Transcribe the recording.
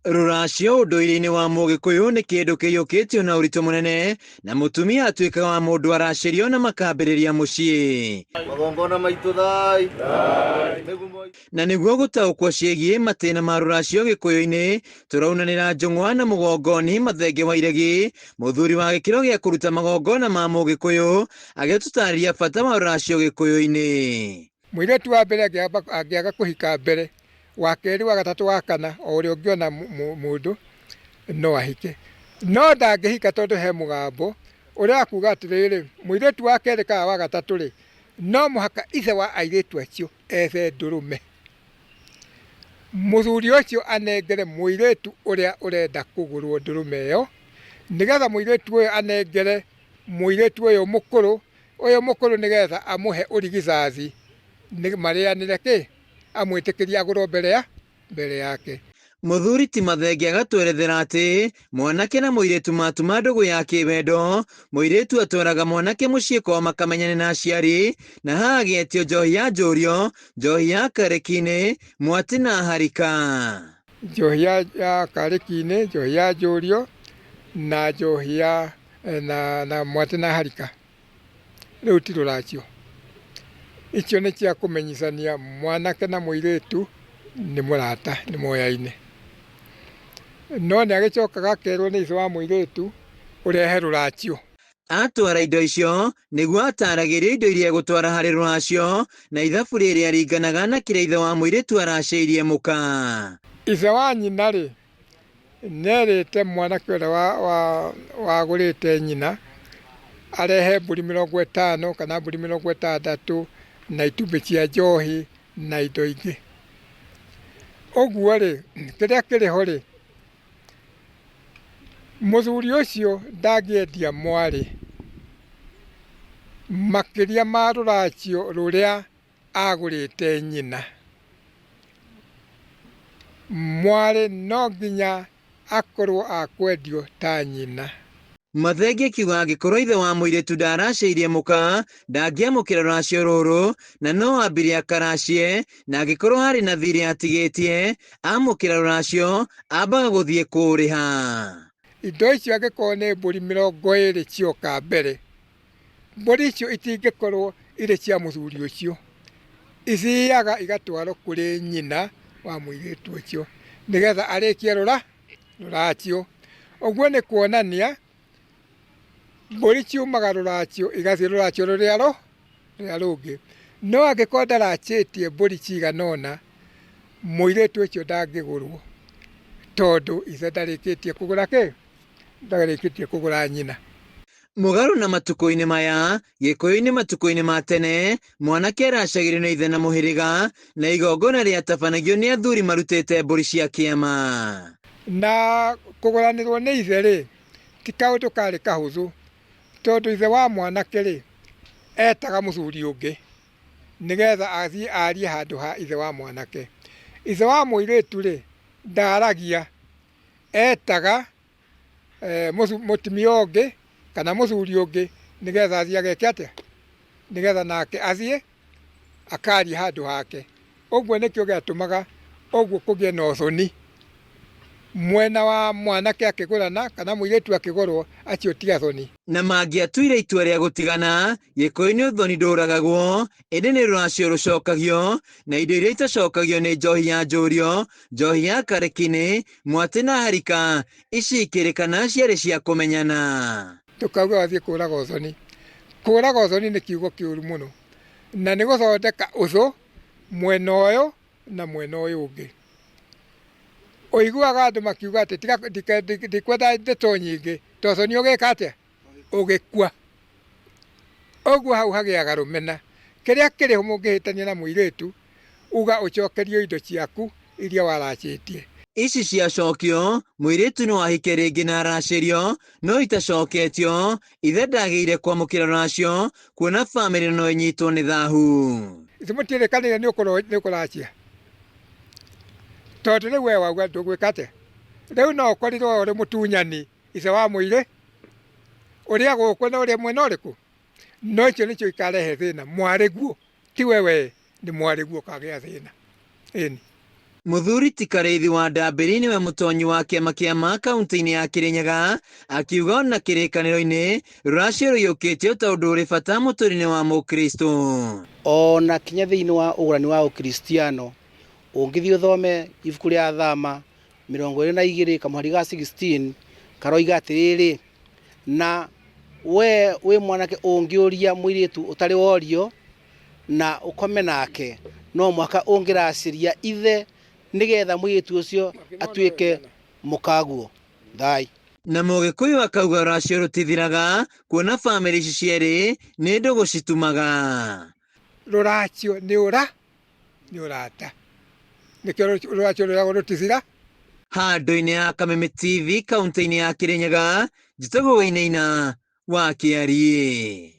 Rũracio ũndũire-inĩ wa Mũgĩkũyũ nĩ kĩndũ kĩiyũkĩtio na ũritũ mũnene na mũtumia atuĩkaga wa mũndũ aracĩrio na makambĩrĩria mũciĩ. Magongona maitũ thai. Na nĩguo gũtaũkwo ciĩgiĩ matĩna ma rũracio Gĩkũyũ-inĩ, tũraunanĩra njũng'wa na mũgongoni Mathenge wa Iregi, mũthuri wa gĩkĩro gĩa kũruta magongona ma Mũgĩkũyũ, agĩtũtarĩria bata wa rũracio Gĩkũyũ-inĩ. Mũirĩtu wa mbere angĩaga kũhika mbere, wa kerĩ, wa gatatũ, wa kana, o ũrĩa ũngĩona mũndũ no ahike. No ndangĩhika tondũ he mũgambo ũrĩa wa kuga atĩrĩrĩ, mũirĩtu wa kerĩ kana wa gatatũ rĩ, no mũhaka ithe wa airĩtu acio ethe ndũrũme. Mũthuri ũcio anengere mũirĩtu ũrĩa ũrenda kũgũrwo ndũrũme ĩyo, nĩgetha mũirĩtu ũyũ anengere mũirĩtu ũyũ mũkũrũ, ũyũ mũkũrũ nĩgetha amũhe ũrigithathi marĩanĩre kĩ, amwĩtĩkĩrie agũrwo mbere ya mbere yake. Mũthuri ti Mathenge agatwerethera atĩ mwanake na mũirĩtu matuma ndũgũ ya kĩwendo, mũirĩtu atwaraga mwanake mũciĩ kwao makamenyane na aciari, na haha agetio njohi ya njũrio, njohi ya karĩki-inĩ, mwatĩ na harika. Njohi ya karĩki-inĩ, njohi ya njũrio na njohi ya na mwatĩ na harika. Rĩu ti rũracio. Icio nĩ cia kũmenyithania mwanake na mũirĩtu nĩ mũrata, nĩ moyaine. No nĩ agĩcokaga akerwo nĩ ithe wa mũirĩtu ũrehe rũracio. Atwara indo icio nĩguo ataragĩrio indo iria egũtwara harĩ rũracio na ithabu rĩrĩa ringanaga na kĩrĩa ithe wa mũirĩtu aracĩirie mũka. Ithe wa nyina rĩ, nĩerĩte mwanake ũrĩa wagũrĩte nyina arehe mbũri 50 kana mbũri 60 na itumbĩ cia njohi na indo ingĩ. Ũguo rĩ, kĩrĩa kĩrĩ ho rĩ, mũthuri ũcio ndangĩendia mwarĩ makĩria ma rũracio rũrĩa agũrĩte nyina. Mwarĩ no nginya akorwo akwendio ta nyina. Mathenge akiuga angĩkorwo ithe wa mũirĩtu ndaracĩirie mũka, ndangĩamũkĩra rũracio rũrũ na no ambire akaracie, na angĩkorwo harĩ na thirĩ atigĩtie, amũkĩra rũracio ambaga gũthiĩ kũũrĩha. Indo icio angĩkorwo nĩ mbũri 20 cioka mbere, mbũri icio itingĩkorwo irĩ cia mũthuri ũcio, ithiaga igatwarwo kũrĩ nyina wa mũirĩtu ũcio nĩgetha arĩkie rũracio. Ũguo nĩ kuonania mbũri ciumaga rũracio igathiĩ rũracio rũrĩa rũngĩ. No angĩkorwo ndaracĩtie mbũri cigana ũna, mũirĩtu ũcio ndangĩgũrwo tondũ ithe ndarĩkĩtie kũgũra kĩ? Ndarĩkĩtie kũgũra nyina. Mũgarũ na matukũ-inĩ maya, Gĩkũyũ-inĩ matukũ-inĩ ma tene, mwanake aracagĩrio nĩ ithe na mũhĩrĩga, na igongona rĩatabanagio nĩ athuri marutĩte mbũri cia kĩama. Na kũgũranĩrwo nĩ ithe rĩ, ti kaũndũ karĩ kahũthũ, tondũ ithe wa mwanake rĩ, etaga mũthuri ũngĩ nĩgetha athiĩ arie handũ ha ithe wa mwanake. Ithe wa mũirĩtu rĩ, ndaragia, etaga mũtumia ũngĩ kana mũthuri ũngĩ nĩgetha athiĩ ageke atĩa? Nĩgetha nake athiĩ akarie handũ hake. Ũguo nĩkĩo gĩatũmaga ũguo kũgĩe na ũthoni mwena wa mwanake akĩgũrana kana mũirĩtu akĩgũrwo, acio ti athoni. Na mangĩatuire itua rĩa gũtigana, Gĩkũyũ-inĩ ũthoni ndũragagwo, ĩndĩ nĩ rũracio rũcokagio, na indo iria itacokagio nĩ njohi ya njũrio, njohi ya karĩki-inĩ, mwatĩ na harika, ici ikĩrĩkana ciarĩ cia kũmenyana. Tũkauga wathiĩ kũraga ũthoni. Kũraga ũthoni nĩ kiugo kĩũru mũno, na nĩ gũthondeka ũthũ mwena ũyũ na mwena ũyũ ũngĩ. Ũiguaga andũ makiuga atĩ ndikwenda ndeto nyingĩ, to ũthoni ũgĩka atĩa? Ũgĩkua. Ũguo hau hagĩaga rũmena. Kĩrĩa kĩrĩ ho mũngĩhĩtania na mũirĩtu, uga ũcokerio indo ciaku iria waracĩtie. Ici ciacokio, mũirĩtu no ahike rĩngĩ na aracĩrio, no itacoketio, ithe ndagĩrĩire kwamũkĩra rũracio, kuona bamĩrĩ no ĩnyitwo nĩ thahu. Ithe mũtiĩrĩkanĩire nĩ ũkũracia. Tondũ rĩu we wauga ndũgwĩka atĩa? Rĩu no ũkorirwo ũrĩ mũtunyani ithe wa mũirĩ, ũrĩa gũkũ na ũrĩa mwena ũrĩkũ? No icio nĩcio ikarehe thĩna, mwarĩguo, ti we we, nĩ mwarĩguo ũkagĩa thĩna. Ĩni. Mũthuri ti Karĩithi wa Ndambĩri nĩwe mũtonyi wa kĩama kĩa ma kaunti-inĩ ya Kĩrĩnyaga akiuga ona kĩrĩkanĩro-inĩ rũracio rũiyũkĩtio ta ũndũ ũrĩ bata mũtũrĩre wa mũkristo. Ona kinya thĩinĩ wa ũgũrani wa ũkristiano ũngĩthiĩ ũthome ibuku rĩa Thama 22 kamũhari ga 16 karoiga atĩrĩrĩ, na we wĩ mwanake ũngĩũria mũirĩtu ũtarĩ worio na ũkome nake no mwaka ũngĩracĩria ithe nĩgetha mũirĩtu ũcio atuĩke mũkaguo. Thai. Na mũgĩkũyũ akauga rũracio rũtithiraga kuona bamĩrĩ ici cierĩ nĩ ndũgũ citumaga. Rũracio nĩ ũra nĩ ũrata, nĩkĩo rũracio rwĩragwo rũtithira. Handũ-inĩ ya Kameme TV kaunti-inĩ ya Kĩrĩnyaga, njĩtagwo Wainaina wa Kĩariĩ.